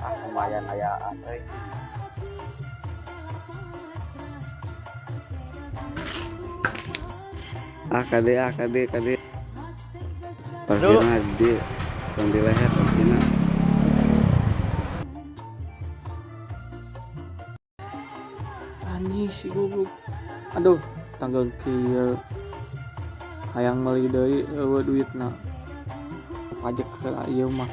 Ah, lumayan ayaan euy. Ah, kade, ah, kade, kade. Parkirna di tong di leher sina. Anjing, si goblok. Aduh, tanggal kieu hayang meuli deui, euweuh duitna. Pajak heula ieu mah.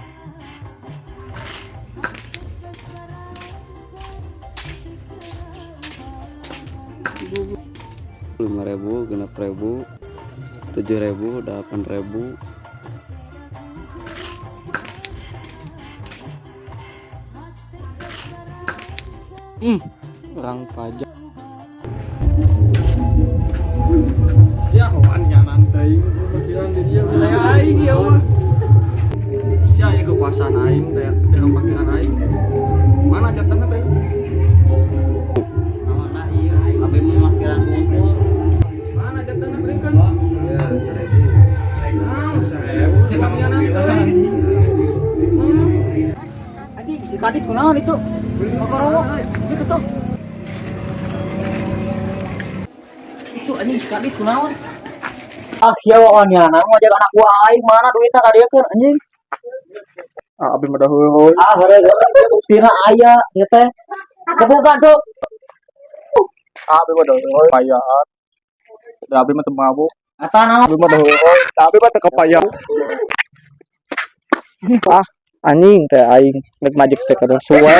Si goblok. 5.000, 6.000, 7.000, 8.000. Urang pajak. Sia nyanan teuing parkiran di dieu, wilayah aing ieu mah. Sia, ieu kekuasaan aing teh, daerah parkiran aing. Mana jatahna teh? Naonna ieu? Abi mah parkiran hungkul. Mana jatahna, berikan? Ya, 1.000. Ah, 1.000. Nyanan teuing. Anjing, si Kadit kunaon itu? Makorowok gitu tuh. Itu anjing, si Kadit kunaon? Ah, sia nyanan ngajak anak buah aing, mana duitna kadiekeun, anjing? Ah, abi mah dahulu. Ah, heureuy heureuy, buktina aya ieu teh. Kebukan sok. Ah, abi mah dahulu payaan. Da abi mah teu mabuk. Eta naon? Abi mah dahulu. Da abi mah teu kapayaan. Ah, anjing teh, aing rek majek teh kada suwe.